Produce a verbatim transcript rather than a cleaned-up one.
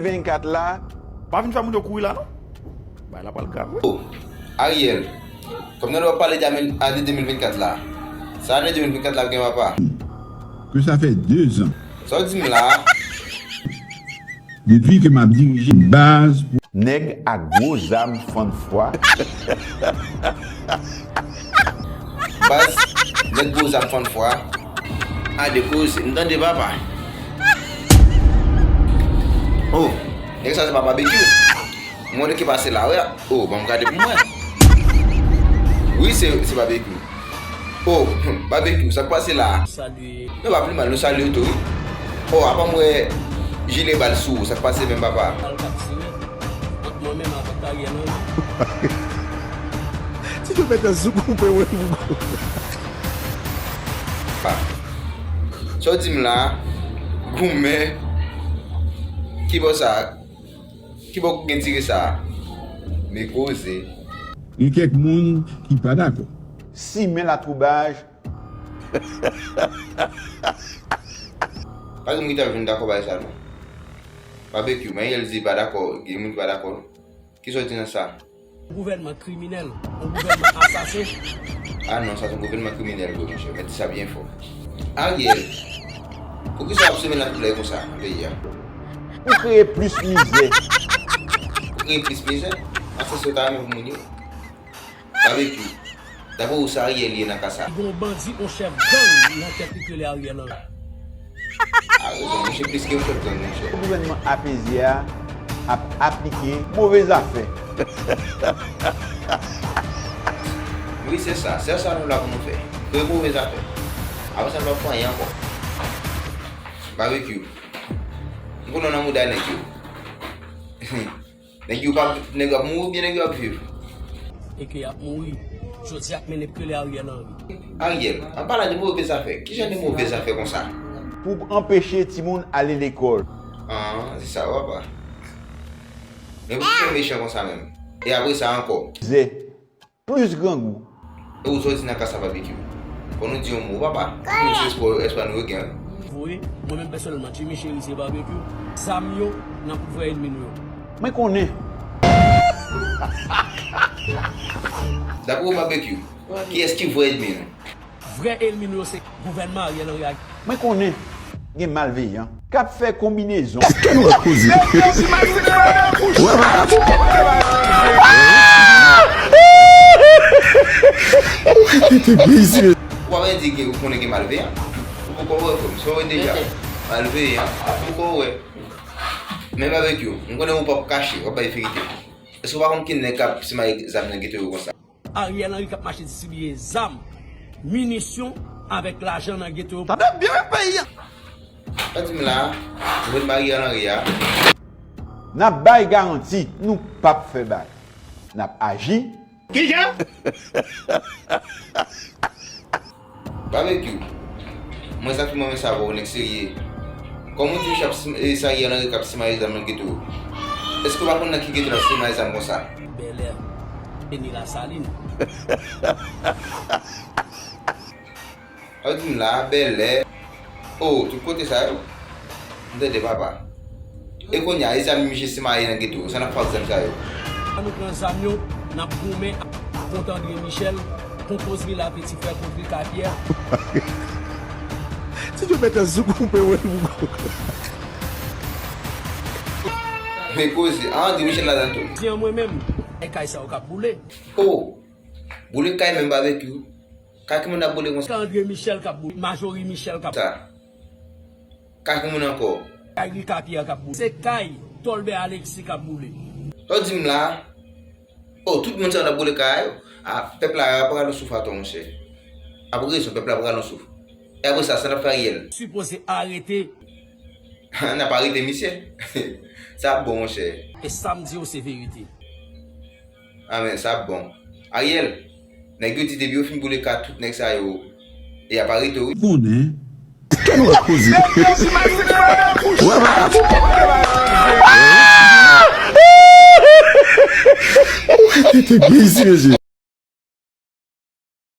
Vennkat la. Pa vin fè moun yo kouri la, non. Bagay la pral grav, wi. Oh, Ariel, kòm nou ap pale de ane de de mil vennkat la, sa ane de mil vennkat la gen, papa? Que ça fait deux ans. Sa w di m la? Depi ke m ap dirije baz pou nèg ak gwo zam fann fwa. Baz, nèg gwo zam fann fwa. A de koze, m tande papa. Oh, nèg sa se pa Babekyou. M wè ki pase la, wè. Oh, ban m gade pou m wè. Wi, se, se Babekyou. Oh, Babekyou, sa k pase la? Salye. Non, pa pi mal, nou salye w tou, wi. Oh, apa m wè jile bal sou ou, sa k pase menm, papa? Bal k ap tire ant mwen menm avèk Ariel Henry. Ti yo mèt an sou koupe wè m. Pa. Sa w di m la? Goumen. Ki bò sa? Ki bò gen tire sa? Men koze. Gen kèk moun ki pa dakò. Simen latwoubaj. Pa gen moun ki ta vin dakò bay sa, non. Babekyou, men Ariel di pa dakò, gen moun ki pa dakò. Kisa w di nan sa? Gouvènman kriminèl, yon gouvènman asasen. Ah non, sa se yon gouvènman kriminèl, vre, monchè. Mèt di sa byen fò. Ariel, poukisa w ap simen latwoublay konsa nan peyi a? Pou kreye plis mizè. Pou kreye plis mizè? Asasen yo ta renmen pou moun yo. Babekyou, daprè ou, sa Ariel ye nan ka sa? Li gen yon bandi, yon chèf gang nan tèt li ki rele Ariel Henry. A rezon, monchè, plis ke yon chèf gang, monchè. Gouvènman apeze a ap aplike move zafè. Wi, se sa. Se sa nou la pou nou fè. Kreye move zafè. Apre sa, nou p ap fè anyen ankò. Babekyou. M konnen w nan mouda nèg yo. Nèg yo pa, nèg yo ap mouri oubyen nèg yo ap viv? E ke y ap mouri. Jodi a k mennen k rele Ariel Henry. Ariel, an palan de move zafè, ki jan de move zafè konsa? Pou anpeche timoun ale lekòl. Ah, se sa, papa. Men poukisa w mechan konsa menm? E apre sa ankò? Zè. Plis grangou. E ou sòti nan ka sa, Babekyou. Fò nou di yon mo, papa. Pou nou di espwa, espwa nou yo gen. Voye, mwen menm pèsonèlman, Jimmy Cheri se Babekyou. Zam yo, n ap voye ènmi nou yo. Mwen konnen. Daprè ou, Babekyou, kiyès ki vrè ènmi nou? Vrè ènmi nou yo se gouvènman Ariel Henry a. Mwen konnen gen malveyan k ap fè konbinezon. Kè nou ap koze. Wè, wè, wè. Ou pa vle di gen, ou konnen gen malveyan. Ou poko wè, frè m. Se w wè deja. Malveyan. Ou poko wè. Men Babekyou, m konnen ou p ap kache, w ap bay verite. Èske w pa konn ki nèg k ap simaye zam nan geto yo konsa? Ariel Henry k ap mache distribiye zam, minisyon avèk lajan nan geto yo. Tande byen, peyi a. Sa di m la, gouvènman Ariel Henry a. N ap bay garanti, nou p ap fè bagay. N ap aji. Kijan? Babekyou, mwen sa ki mwen sa vre, w nèg serye. Kòm ou di misye ap sim-, e, sa Ariel Henry k ap simaye zam nan geto yo. Èske w pa konn nan ki geto l ap simaye zam konsa? Bèlè, e ni Lasalin. Sa w di m la, Bèlè. Oh, tout kote sa yo. M tande papa. E kounye a, e zam misye simaye nan geto, sa n ap fè ak zam sa yo? An nou pran zam yo, n ap goumen kont André Michel, kont Osvil Apeti Frè, kont Rika Pyè. Ti yo mèt an sou koupe wè l. Men koze, a André Michel ladan tou. Di an mwen menm, e kay sa yo k ap boule. Oh, boule kay menm Babekyou. Kay ki moun ap boule konsa? Kay André Michel k ap boule, Majorie Michel k ap boule. Sa. Kay ki moun ankò? Kay Rika Pierre k ap boule. Se kay Tolbè Alexis k ap boule. Sa w di m la? Oh, tout moun sa yo n ap boule kay yo. Ah, pèp la ap pral yon souf atò, monchè. Ap rezon, pèp la ap pral yon souf. E apre sa, sa n ap fè Ariel? Sipoze arete. N ap arete misye. Sa ap bon, monchè. E sa m di yo se verite. Amèn, sa ap bon. Ariel, nèg yo di depi yo fin boule ka tout nèg sa yo, e y ap arete w, wi. Konnen. Kè nou ap koze. Wè, wè. Ou rete byen isi, mesye.